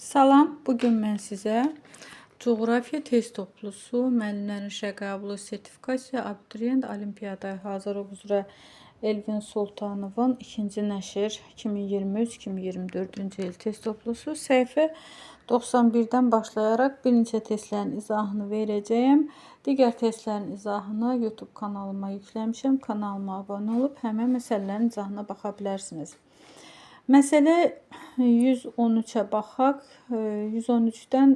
Salam, bu gün mən sizə coğrafiya test toplusu, müəllimlərin işə qəbulu sertifikasiya, abituriyent olimpiyadaya hazırlıq üzrə Elvin Sultanovun ikinci nəşr 2023-2024-cü il test toplusu səhifə 91-dən başlayaraq bir neçə testlərin izahını verəcəyəm. Digər testlərin izahını YouTube kanalıma yükləmişəm. Kanalıma abunə olub həmin məsələlərin izahına baxa bilərsiniz. Məsələ 113-ə baxaq. 113-dən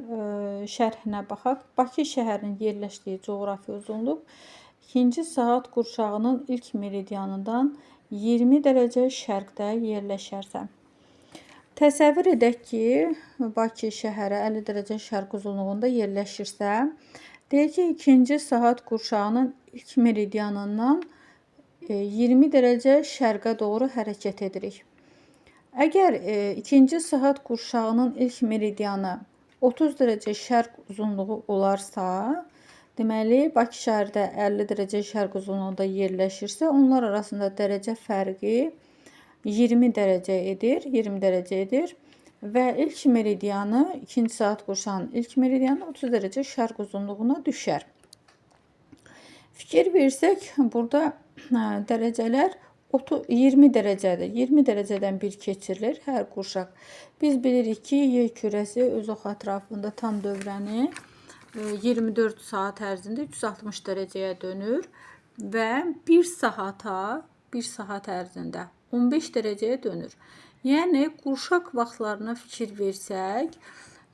şərhinə baxaq. Bakı şəhərinin yerləşdiyi coğrafi uzunluq ikinci saat qurşağının ilk meridianından 20 dərəcə şərqdə yerləşərsə. Təsəvvür edək ki, Bakı şəhəri 50 dərəcə şərq uzunluğunda yerləşirsə, deyək ki, ikinci saat qurşağının ilk meridianından 20 dərəcə şərqə doğru hərəkət edirik. Əgər ikinci saat qurşağının ilk meridianı 30 dərəcə şərq uzunluğu olarsa, deməli Bakı şəhəri də 50 dərəcə şərq uzunluğunda yerləşirsə, onlar arasında dərəcə fərqi 20 dərəcə edir, 20 dərəcə edir və ilk meridianı, ikinci saat qurşağının ilk meridianı 30 dərəcə şərq uzunluğuna düşər. Fikir versək, burada dərəcələr 20 dərəcədir. 20 dərəcədən bir keçirilir hər qurşaq. Biz bilirik ki, yer kürəsi öz oxu ətrafında tam dövrəni 24 saat ərzində 360 dərəcəyə dönür və 1 saata, 1 saat ərzində 15 dərəcəyə dönür. Yəni qurşaq vaxtlarına fikir versək,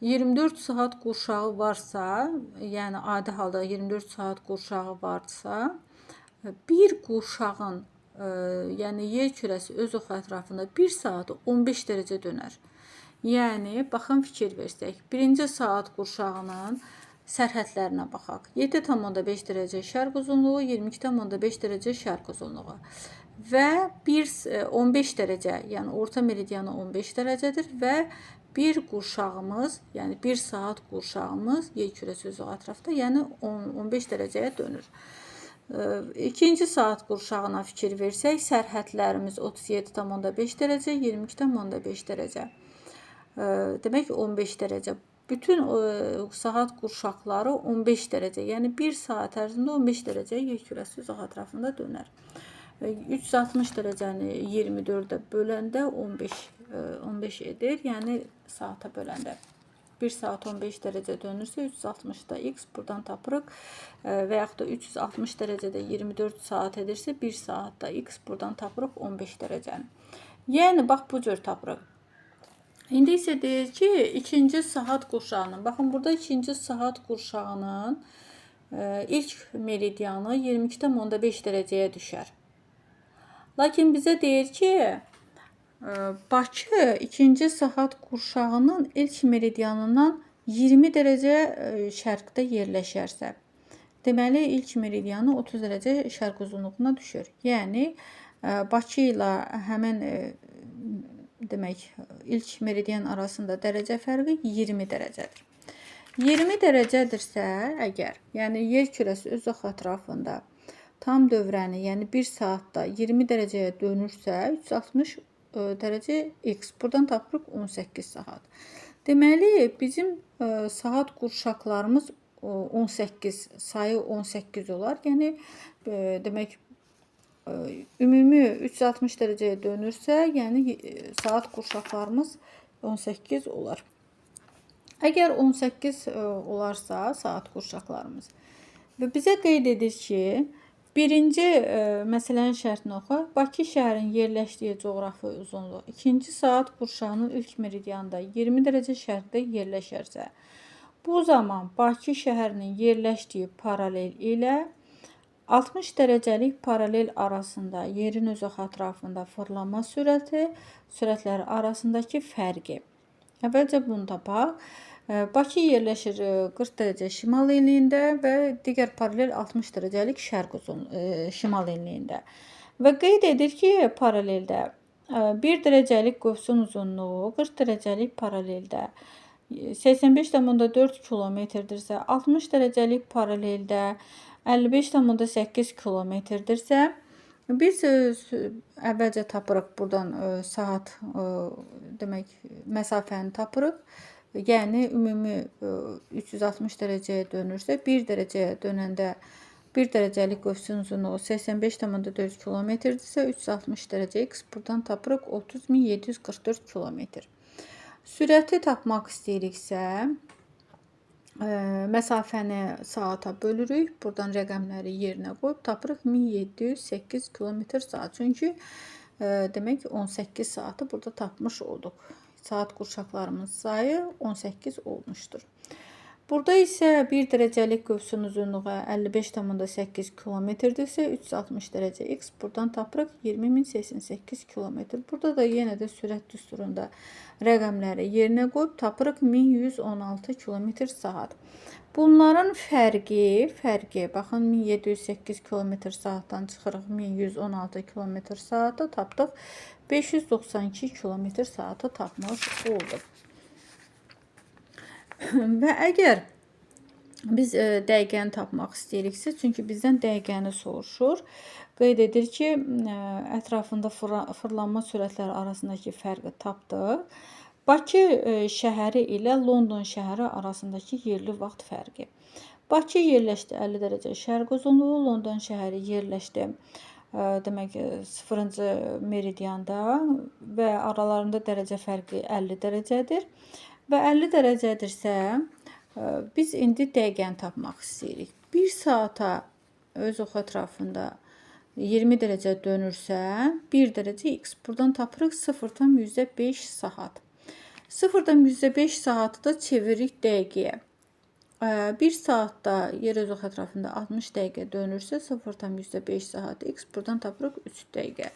24 saat qurşağı varsa, yəni adi halda 24 saat qurşağı varsa, bir qurşağın, yəni yer kürəsi öz oxu ətrafında 1 saatı 15 dərəcə dönər. Yəni, baxın, fikir versək, birinci saat qurşağının sərhədlərinə baxaq. 7,5 dərəcə şərq uzunluğu, 22,5 dərəcə şərq uzunluğu və 15 dərəcə, yəni orta meridianı 15 dərəcədir və bir qurşağımız, yəni 1 saat qurşağımız yer kürəsi öz oxu ətrafda, yəni 15 dərəcəyə dönür. İkinci saat qurşağına fikir versək, sərhədlərimiz 37,5 dərəcə, 22,5 dərəcə. Demək 15 dərəcə. Bütün saat qurşaqları 15 dərəcə, yəni 1 saat ərzində 15 dərəcə yer kürəsi öz oxu ətrafında dönər. 360 dərəcəni 24-ə böləndə 15 edir, yəni saata böləndə. 1 saat 15 dərəcə dönürsə 360-da x buradan tapırıq və yaxud da 360 dərəcədə 24 saat edirsə 1 saatda x buradan tapırıq 15 dərəcəni. Yəni bax bu cür tapırıq. İndi isə deyir ki, ikinci saat qurşağının, baxın burada ikinci saat qurşağının ilk meridianı 22,5 dərəcəyə düşər. Lakin bizə deyir ki, Bakı ikinci saat qurşağının ilk meridianından 20 dərəcə şərqdə yerləşərsə, deməli ilk meridianı 30 dərəcə şərq uzunluğuna düşür. Yəni Bakı ilə həmin demək ilk meridian arasında dərəcə fərqi 20 dərəcədir. 20 dərəcədirsə əgər, yəni yer kürəsi öz oxu ətrafında tam dövrəni, yəni 1 saatda 20 dərəcəyə dönürsə 360 dərəcə x. Buradan tapırıq 18 saat. Deməli, bizim saat qurşaqlarımız 18, sayı 18 olar. Yəni, demək, ümumi 360 dərəcəyə dönürsə, yəni saat qurşaqlarımız 18 olar. Əgər 18 olarsa saat qurşaqlarımız və bizə qeyd edir ki, birinci məsələnin şərtini oxu. Bakı şəhərinin yerləşdiyi coğrafi uzunluq ikinci saat qurşağının ilk meridianında 20 dərəcə şərqdə yerləşərsə, bu zaman Bakı şəhərinin yerləşdiyi paralel ilə 60 dərəcəlik paralel arasında yerin öz oxu ətrafında fırlanma sürətləri arasındakı fərqi. Əvvəlcə bunu tapaq. Bakı yerləşir 40 dərəcə şimal enliyində və digər paralel 60 dərəcəlik şərq şimal enliyində. Və qeyd edir ki, paraleldə 1 dərəcəlik qövsün uzunluğu 40 dərəcəlik paraleldə 85,4 kilometrdirsə, 60 dərəcəlik paraleldə 55,8 kilometrdirsə, biz əvvəlcə tapırıq buradan saat, demək, məsafəni tapırıq. Yəni ümumi 360 dərəcəyə dönürsə, 1 dərəcəyə dönəndə 1 dərəcəlik qövsün uzunluğu 85,4 kilometrdirsə, 360 dərəcə x buradan tapırıq 30.744 kilometr. Sürəti tapmaq istəyiriksə, məsafəni saata bölürük. Buradan rəqəmləri yerinə qoyub tapırıq 1708 km saat. Çünki demək 18 saatı burada tapmış olduq. Saat qurşaqlarımız sayı 18 olmuşdur. Burada isə 1 dərəcəlik qövsün uzunluğu 55,8 kilometrdirsə, 360 dərəcə x buradan tapırıq 20.088 kilometr. Burada da yenə də sürət düsturunda rəqəmləri yerinə qoyub tapırıq 1116 kilometr saat. Bunların fərqi, baxın 1708 kilometr saatdan çıxırıq 1116 kilometr saata tapdıq. 592 kilometr saata tapmış olduq. Və əgər biz dəqiqəni tapmaq istəyiriksə, çünki bizdən dəqiqəni soruşur. Qeyd edir ki, ətrafında fırlanma sürətləri arasındakı fərqi tapdıq. Bakı şəhəri ilə London şəhəri arasındakı yerli vaxt fərqi. Bakı yerləşdi 50 dərəcə şərq uzunluğu, London şəhəri yerləşdi demək 0-cı meridianda və aralarında dərəcə fərqi 50 dərəcədir. Və 50 dərəcədirsə, biz indi dəqiqəni tapmaq istəyirik. 1 saata öz oxu ətrafında 20 dərəcə dönürsə, 1 dərəcə x. Buradan tapırıq 0,5 saat. 0,5 saatı da çeviririk dəqiqəyə. 1 saatda yer öz oxu ətrafında 60 dəqiqə dönürsə, 0,5 saat x. Buradan tapırıq 3 dəqiqə.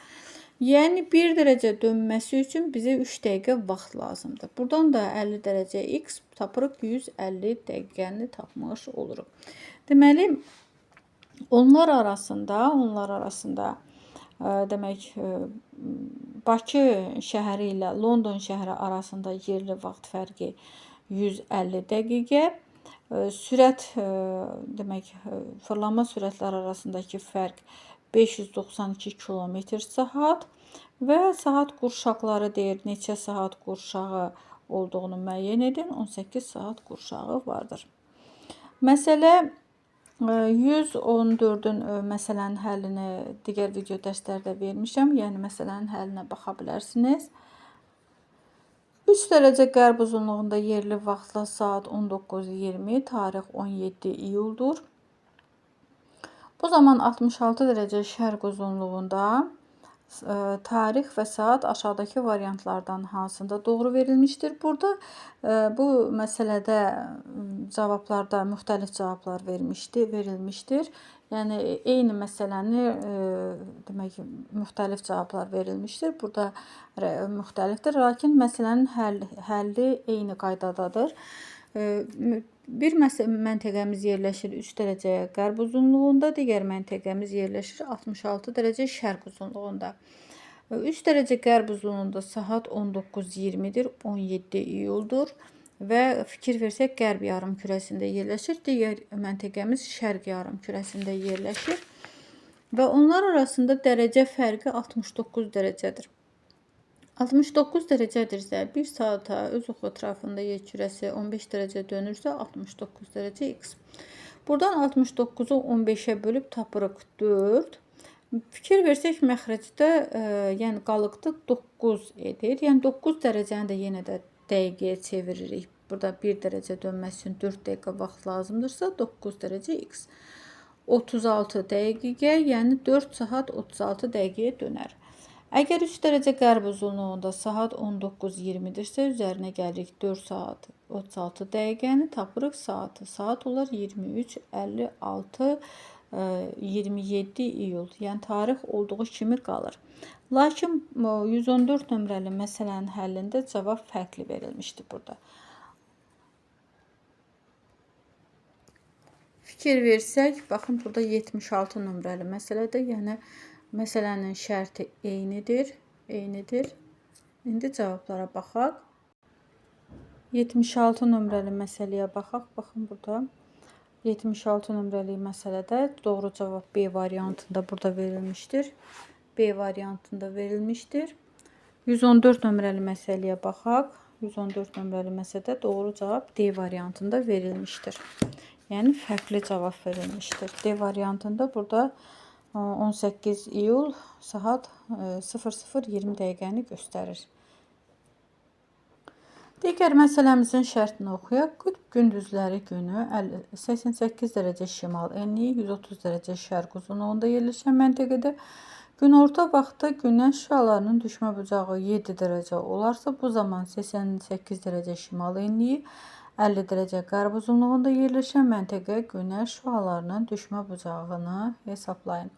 Yəni 1 dərəcə dönməsi üçün bizə 3 dəqiqə vaxt lazımdır. Buradan da 50 dərəcə x tapırıq 150 dəqiqəni tapmış oluruq. Deməli, onlar arasında demək Bakı şəhəri ilə London şəhəri arasında yerli vaxt fərqi 150 dəqiqə. Sürət, demək, fırlanma sürətləri arasındakı fərq 592 kilometr saat və saat qurşaqları deyir, neçə saat qurşağı olduğunu müəyyən edin. 18 saat qurşağı vardır. Məsələ 114-ün məsələnin həllini digər video dərslərdə vermişəm. Yəni məsələnin həllinə baxa bilərsiniz. 3 dərəcə qərb uzunluğunda yerli vaxtla saat 19:20, tarix 17 iyuldur. Bu zaman 66 dərəcə şərq uzunluğunda tarix və saat aşağıdakı variantlardan hansında doğru verilmişdir? Burada bu məsələdə cavablarda müxtəlif cavablar verilmişdir. Yəni eyni məsələni demək müxtəlif cavablar verilmişdir. Burada müxtəlifdir, lakin məsələnin həlli eyni qaydadadır. Bir məntəqəmiz yerləşir 3 dərəcə qərb uzunluğunda, digər məntəqəmiz yerləşir 66 dərəcə şərq uzunluğunda. 3 dərəcə qərb uzunluğunda saat 19:20-dir, 17 iyuldur və fikir versək qərb yarımkürəsində yerləşir. Digər məntəqəmiz şərq yarımkürəsində yerləşir və onlar arasında dərəcə fərqi 69 dərəcədir. 69 dərəcədirsə, 1 saata öz oxu ətrafında yer kürəsi 15 dərəcə dönürsə, 69 dərəcə x. Buradan 69-u 15-ə bölüb tapırıq 4. Fikir versək, məxrəcdə, yəni qalıqda 9 edir. Yəni 9 dərəcəni də yenə də dəqiqəyə çeviririk. Burada 1 dərəcə dönməsi üçün 4 dəqiqə vaxt lazımdırsa, 9 dərəcə x. 36 dəqiqə, yəni 4 saat 36 dəqiqəyə dönər. Əgər 3 dərəcə qərb uzunluğunda saat 19:20-dirsə, üzərinə gəlirik 4 saat 36 dəqiqəni, tapırıq saatı. Saat olar 23:56, 27 iyul. Yəni tarix olduğu kimi qalır. Lakin 114 nömrəli məsələnin həllində cavab fərqli verilmişdi burada. Fikir versək, baxın burada 76 nömrəli məsələdə, yəni məsələnin şərti eynidir. İndi cavablara baxaq. 76 nömrəli məsələyə baxaq. Baxın burada 76 nömrəli məsələdə doğru cavab B variantında burada verilmişdir. B variantında verilmişdir. 114 nömrəli məsələyə baxaq. 114 nömrəli məsələdə doğru cavab D variantında verilmişdir. Yəni fərqli cavab verilmişdir. D variantında burada 18 iyul saat 00:20 dəqiqəni göstərir. Digər məsələmizin şərtini oxuyaq. Qütb gündüzləri günü 88 dərəcə şimal enliyi, 130 dərəcə şərq uzunluğunda yerləşən məntəqədə günorta vaxtda günəş şüalarının düşmə bucağı 7 dərəcə olarsa, bu zaman 88 dərəcə şimal enliyi, 50 dərəcə qərb uzunluğunda yerləşən məntəqə günəş şüalarının düşmə bucağını hesablayın.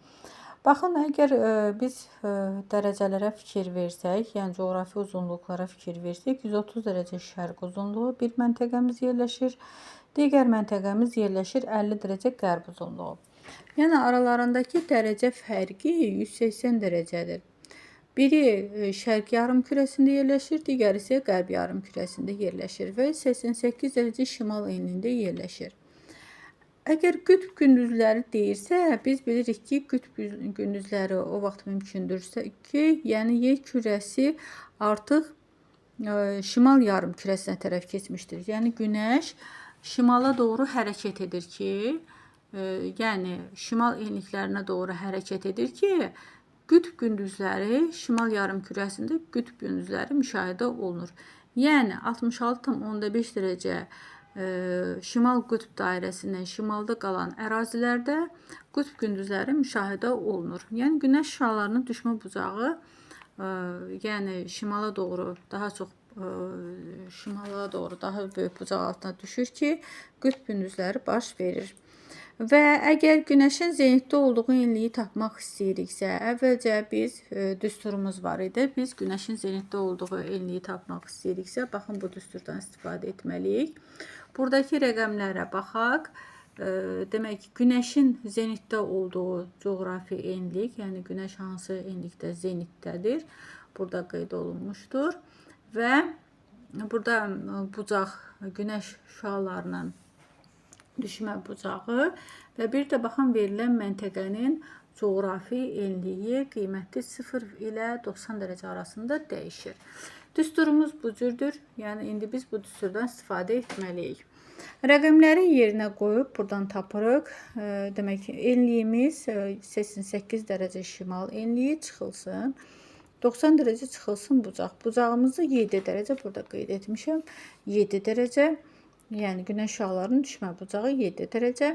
Baxın, əgər biz dərəcələrə fikir versək, yəni coğrafi uzunluqlara fikir versək, 130 dərəcə şərq uzunluğu bir məntəqəmiz yerləşir. Digər məntəqəmiz yerləşir 50 dərəcə qərb uzunluğu. Yəni aralarındakı dərəcə fərqi 180 dərəcədir. Biri şərq yarımkürəsində yerləşir, digəri isə qərb yarımkürəsində yerləşir və 88 dərəcə şimal enliyində yerləşir. Əgər qütb gündüzləri deyirsə, biz bilirik ki, qütb gündüzləri o vaxt mümkündürsə ki, yəni yer kürəsi artıq şimal yarımkürəsinə tərəf keçmişdir. Yəni günəş şimala doğru hərəkət edir ki, yəni şimal enliklərinə doğru hərəkət edir ki, qütb gündüzləri şimal yarımkürəsində qütb gündüzləri müşahidə olunur. Yəni 66,5 dərəcə şimal qütb dairəsindən şimalda qalan ərazilərdə qütb gündüzləri müşahidə olunur. Yəni günəş şüalarının düşmə bucağı, yəni şimala doğru daha çox şimala doğru daha böyük bucaq altına düşür ki, qütb gündüzləri baş verir. Və əgər günəşin zenitdə olduğu enliyi tapmaq istəyiriksə, əvvəlcə biz düsturumuz var idi. Biz günəşin zenitdə olduğu enliyi tapmaq istəyiriksə, baxın bu düsturdan istifadə etməliyik. Buradakı rəqəmlərə baxaq. Demək, günəşin zenitdə olduğu coğrafi enlik, yəni günəş hansı enlikdə zenitdədir, burada qeyd olunmuşdur. Və burada bucaq günəş şüalarının düşmə bucağı və bir də baxın verilən məntəqənin coğrafi enliyi qiyməti 0 ilə 90 dərəcə arasında dəyişir. Düsturumuz bu cürdür. Yəni indi biz bu düsturdan istifadə etməliyik. Rəqəmləri yerinə qoyub buradan tapırıq. Demək ki, enliyimiz 88 dərəcə şimal enliyi çıxılsın. 90 dərəcə çıxılsın bucaq. Bucağımızı 7 dərəcə burada qeyd etmişəm. 7 dərəcə. Yəni günəş şüalarının düşmə bucağı 7 dərəcə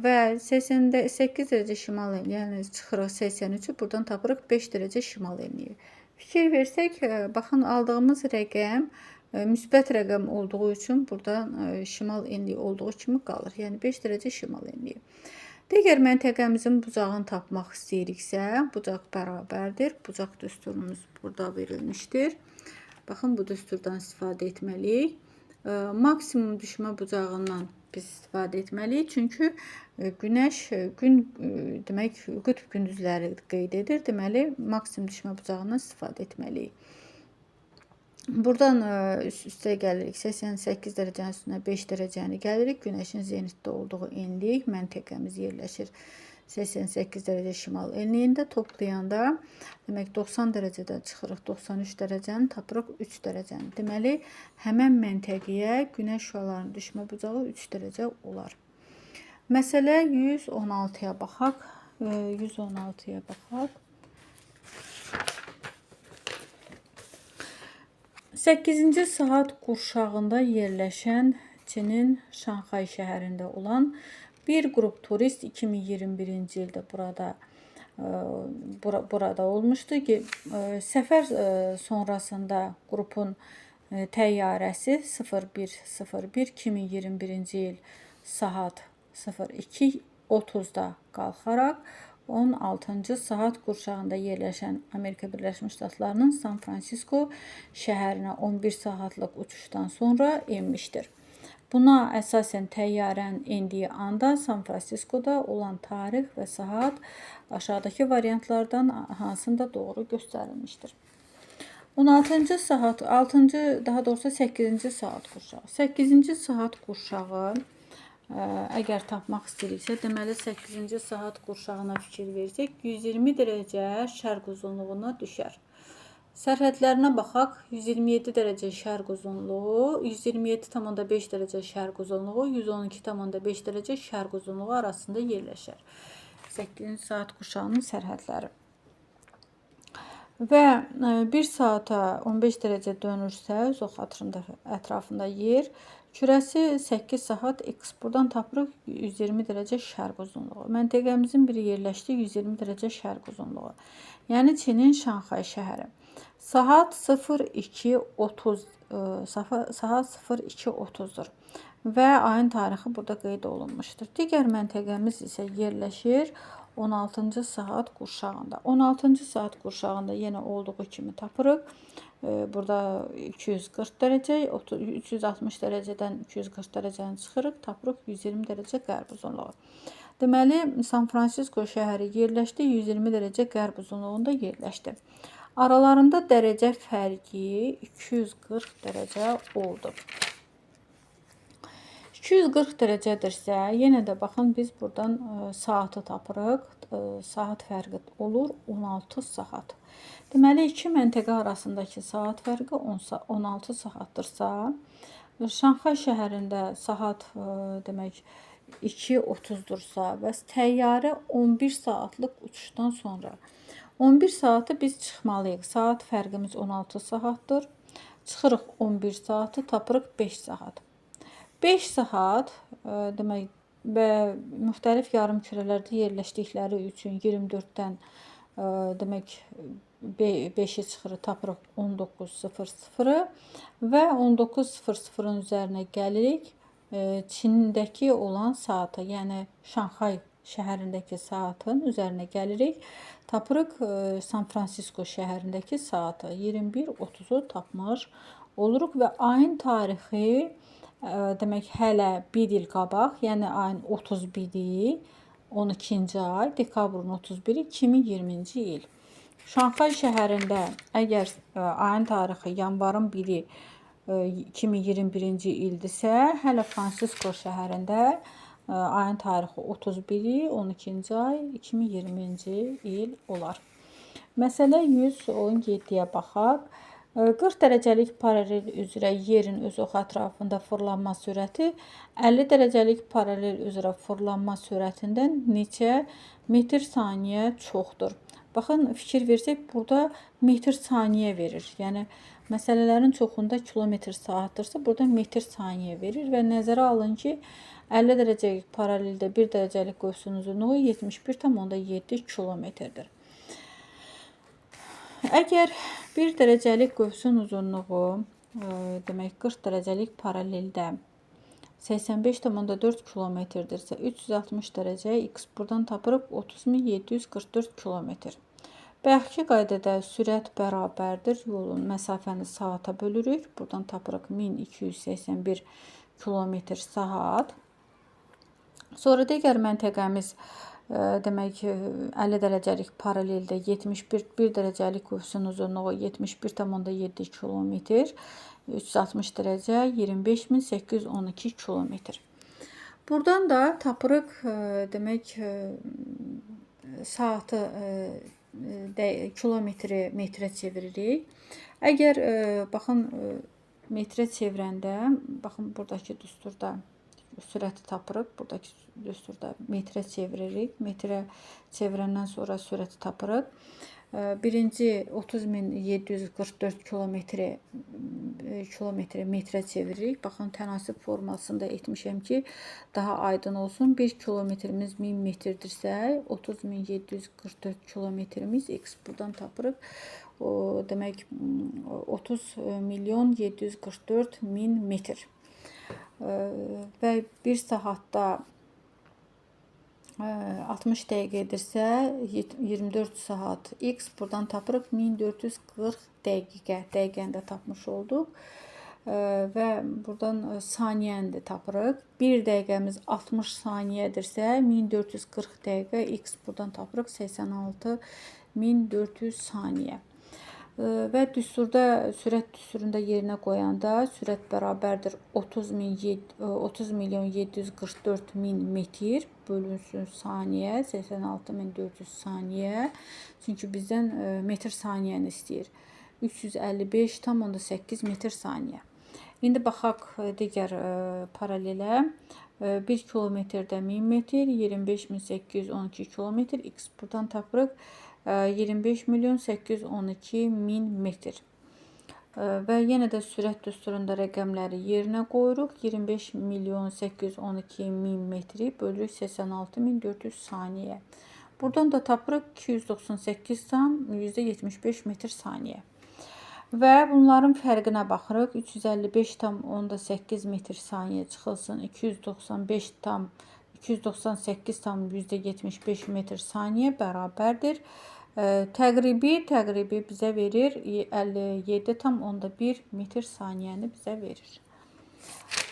və 88 dərəcə şimal enliyi, yəni çıxırıq 83-ü, buradan tapırıq 5 dərəcə şimal enliyi. Fikir versək, baxın aldığımız rəqəm müsbət rəqəm olduğu üçün buradan şimal enliyi olduğu kimi qalır. Yəni 5 dərəcə şimal enliyi. Digər məntəqəmizin bucağını tapmaq istəyiriksə, bucaq bərabərdir. Bucaq düsturumuz burada verilmişdir. Baxın bu düsturdan istifadə etməliyik. Maksimum düşmə bucağından biz istifadə etməliyik. Çünki günəş gün demək qütb gündüzləri qeyd edir. Deməli, maksimum düşmə bucağından istifadə etməliyik. Buradan üst-üstə gəlirik. 88 dərəcənin üstünə 5 dərəcəni gəlirik. Günəşin zenitdə olduğu enlik məntəqəmiz yerləşir. 88 dərəcə şimal enliyində toplayanda, demək 90 dərəcədən çıxırıq, 93 dərəcəni tapırıq 3 dərəcəni. Deməli, həmən məntəqəyə günəş şüalarının düşmə bucağı 3 dərəcə olar. Məsələ 116-ya baxaq. 116-ya baxaq. 8-ci saat qurşağında yerləşən Çinin Şanxay şəhərində olan bir qrup turist 2021-ci ildə burada olmuşdu ki, səfər sonrasında qrupun təyyarəsi 01:01 2021-ci il saat 02:30-da qalxaraq 16-cı saat qurşağında yerləşən Amerika Birləşmiş Ştatlarının San Fransisko şəhərinə 11 saatlıq uçuşdan sonra enmişdir. Buna əsasən təyyarənin endiyi anda San Fransiskoda olan tarix və saat aşağıdakı variantlardan hansında doğru göstərilmişdir? 16-cı saat, 6-cı, daha doğrusu 8-ci saat qurşağı. 8-ci saat qurşağı əgər tapmaq istəyiriksə, deməli 8-ci saat qurşağına fikir versək, 120 dərəcə şərq uzunluğuna düşər. Sərhədlərinə baxaq. 127 dərəcə şərq uzunluğu, 127,5 dərəcə şərq uzunluğu, 112,5 dərəcə şərq uzunluğu arasında yerləşər. 8-ci saat qurşağının sərhədləri. Və 1 saata 15 dərəcə dönürsə, öz ox ətrafında yer, kürəsi 8 saat x. Buradan tapırıq 120 dərəcə şərq uzunluğu. Məntəqəmizin biri yerləşdi 120 dərəcə şərq uzunluğu. Yəni Çinin Şanxay şəhəri. Saat 02:30, saat 02:30-dur və ayın tarixi burada qeyd olunmuşdur. Digər məntəqəmiz isə yerləşir 16-cı saat qurşağında. 16-cı saat qurşağında yenə olduğu kimi tapırıq. Burada 240 dərəcə, 360 dərəcədən 240 dərəcəni çıxırıq, tapırıq 120 dərəcə qərb uzunluğu. Deməli, San Fransisko şəhəri yerləşdi, 120 dərəcə qərb uzunluğunda yerləşdi. Aralarında dərəcə fərqi 240 dərəcə oldu. 240 dərəcədirsə, yenə də baxın, biz buradan saatı tapırıq. Saat fərqi olur 16 saat. Deməli, iki məntəqə arasındakı saat fərqi 16 saatdırsa, Şanxay şəhərində saat demək 2:30-dursa, bəs təyyarə 11 saatlıq uçuşdan sonra 11 saatı biz çıxmalıyıq. Saat fərqimiz 16 saatdır. Çıxırıq 11 saatı, tapırıq 5 saat. 5 saat demək və müxtəlif yarımkürələrdə yerləşdikləri üçün 24-dən demək 5-i çıxırıq, tapırıq 19:00-ı və 19:00-ın üzərinə gəlirik Çindəki olan saata, yəni Şanxay şəhərindəki saatın üzərinə gəlirik. Tapırıq San Fransisko şəhərindəki saatı 21:30-u tapmış oluruq və ayın tarixi demək hələ bir il qabaq, yəni ayın 31-i, 12-ci ay, dekabrın 31-i 2020-ci il. Şanxay şəhərində əgər ayın tarixi yanvarın 1-i 2021-ci ildirsə, hələ Fransisko şəhərində ayın tarixi 31-i, 12-ci ay 2020-ci il olar. Məsələ 117-yə baxaq. 40 dərəcəlik paralel üzrə yerin öz oxu ətrafında fırlanma sürəti 50 dərəcəlik paralel üzrə fırlanma sürətindən neçə metr saniyə çoxdur? Baxın, fikir versək, burada metr saniyə verir. Yəni, məsələlərin çoxunda kilometr saatdırsa, burada metr saniyə verir və nəzərə alın ki, 50 dərəcəlik paraleldə 1 dərəcəlik qövsün uzunluğu 71,7 kilometrdir. Əgər 1 dərəcəlik qövsün uzunluğu, demək 40 dərəcəlik paraleldə 85,4 kilometrdirsə, 360 dərəcə x buradan tapırıq 30.744 kilometr. Bayaqki qaydada sürət bərabərdir. Yolun məsafəni saata bölürük. Buradan tapırıq 1281 kilometr saat. Sonra digər məntəqəmiz demək 50 dərəcəlik paraleldə 71 1 dərəcəlik qövsün uzunluğu 71,7 kilometr, 360 dərəcə 25.812 kilometr. Buradan da tapırıq demək saatı kilometri metrə çeviririk. Əgər baxın metrə çevirəndə, baxın buradakı düsturda sürəti tapırıq. Buradakı düsturda metrə çeviririk. Metrə çevirəndən sonra sürəti tapırıq. Birinci 30.744 kilometri metrə çeviririk. Baxın, tənasib formasında etmişəm ki, daha aydın olsun. 1 kilometrimiz 1000 metrdirsə, 30.744 kilometrimiz x buradan tapırıq. O, demək 30.744.000 metr. Və 1 saatda 60 dəqiqə edirsə 24 saat x buradan tapırıq 1440 dəqiqə. Dəqiqəni də tapmış olduq. Və buradan saniyəni də tapırıq. 1 dəqiqəmiz 60 saniyədirsə 1440 dəqiqə x buradan tapırıq 86.400 saniyə. Və düsturda, sürət düsturunda yerinə qoyanda sürət bərabərdir 30.744.000 metr bölünsün saniyə, 86.400 saniyə. Çünki bizdən metr saniyəni istəyir. 355,8 metr saniyə. İndi baxaq digər paralelə. 1 kilometrdə 1000 metr, 25812 kilometr. X buradan tapırıq 25 812 000 metr. Və yenə də sürət düsturunda rəqəmləri yerinə qoyuruq. 25 milyon 812 min metri bölürük 86 400 saniyə. Buradan da tapırıq 298,75 metr saniyə. Və bunların fərqinə baxırıq. 355,8 metr saniyə çıxılsın. 298,75 metr saniyə bərabərdir. Təqribi bizə verir 57,1 metr saniyəni bizə verir.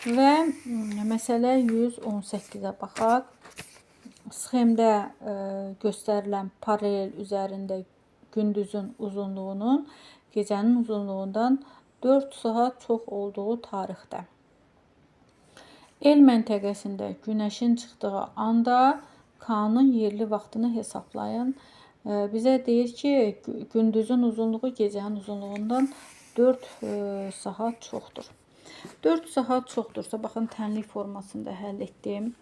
Və məsələ 118-ə baxaq. Sxemdə göstərilən paralel üzərində gündüzün uzunluğunun gecənin uzunluğundan 4 saat çox olduğu tarixdə. El məntəqəsində günəşin çıxdığı anda K-nın yerli vaxtını hesablayın. Bizə deyir ki, gündüzün uzunluğu gecənin uzunluğundan 4 saat çoxdur. 4 saat çoxdursa, baxın, tənlik formasında həll etdim.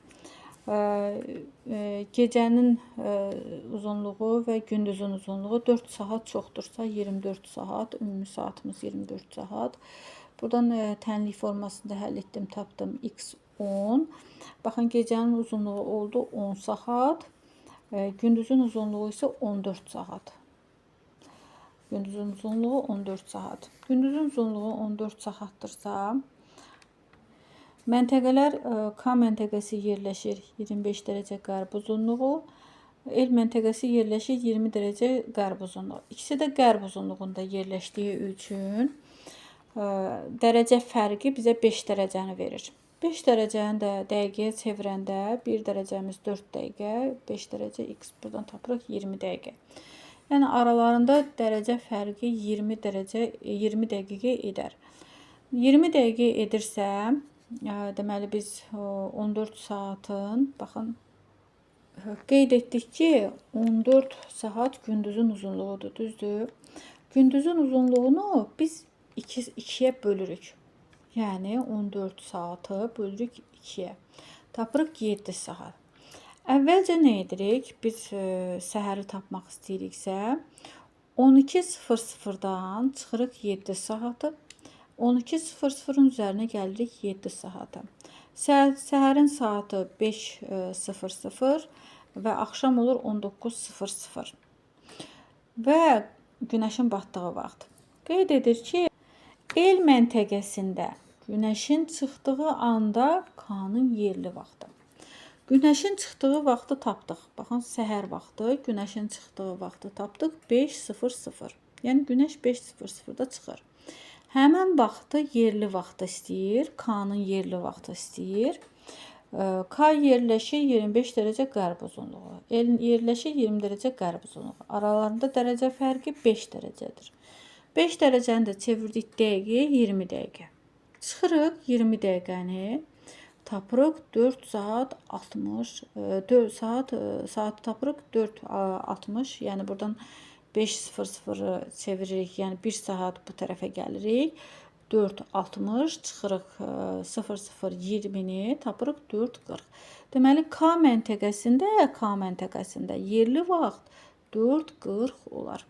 Gecənin uzunluğu və gündüzün uzunluğu 4 saat çoxdursa 24 saat, ümumi saatımız 24 saat. Buradan tənlik formasında həll etdim, tapdım x 10. Baxın, gecənin uzunluğu oldu 10 saat. Gündüzün uzunluğu isə 14 saat. Gündüzün uzunluğu 14 saat. Gündüzün uzunluğu 14 saatdırsa, məntəqələr K məntəqəsi yerləşir 25 dərəcə qərb uzunluğu, L məntəqəsi yerləşir 20 dərəcə qərb uzunluğu. İkisi də qərb uzunluğunda yerləşdiyi üçün dərəcə fərqi bizə 5 dərəcəni verir. 5 dərəcəni də dəqiqəyə çevirəndə 1 dərəcəmiz 4 dəqiqə, 5 dərəcə x buradan tapırıq 20 dəqiqə. Yəni aralarında dərəcə fərqi 20 dərəcə 20 dəqiqə edər. 20 dəqiqə edirsə, deməli biz 14 saatın, baxın, qeyd etdik ki, 14 saat gündüzün uzunluğudur, düzdür? Gündüzün uzunluğunu biz 2-yə bölürük. Yəni 14 saatı bölürük 2-yə. Tapırıq 7 saat. Əvvəlcə nə edirik? Biz səhəri tapmaq istəyiriksə 12:00-dan çıxırıq 7 saatı. 12:00-ın üzərinə gəlirik 7 saata. Səhərin saatı 5:00 və axşam olur 19:00. Və günəşin batdığı vaxt. Qeyd edir ki, El məntəqəsində günəşin çıxdığı anda K-nın yerli vaxtı. Günəşin çıxdığı vaxtı tapdıq. Baxın, səhər vaxtı, günəşin çıxdığı vaxtı tapdıq 5:00. Yəni günəş 5:00-da çıxır. Həmən vaxtı yerli vaxtı istəyir. K-nın yerli vaxtı istəyir. K yerləşir 25 dərəcə qərb uzunluğu. L yerləşir 20 dərəcə qərb uzunluğu. Aralarında dərəcə fərqi 5 dərəcədir. 5 dərəcəni də çevirdik dəqiqəyə 20 dəqiqə. Çıxırıq 20 dəqiqəni, tapırıq 4 saat 60, 4 saat, saatı tapırıq 4:60, yəni buradan 5:00-ı çeviririk, yəni 1 saat bu tərəfə gəlirik. 4:60 çıxırıq 00:20-ni, tapırıq 4:40. Deməli K məntəqəsində yerli vaxt 4:40 olar.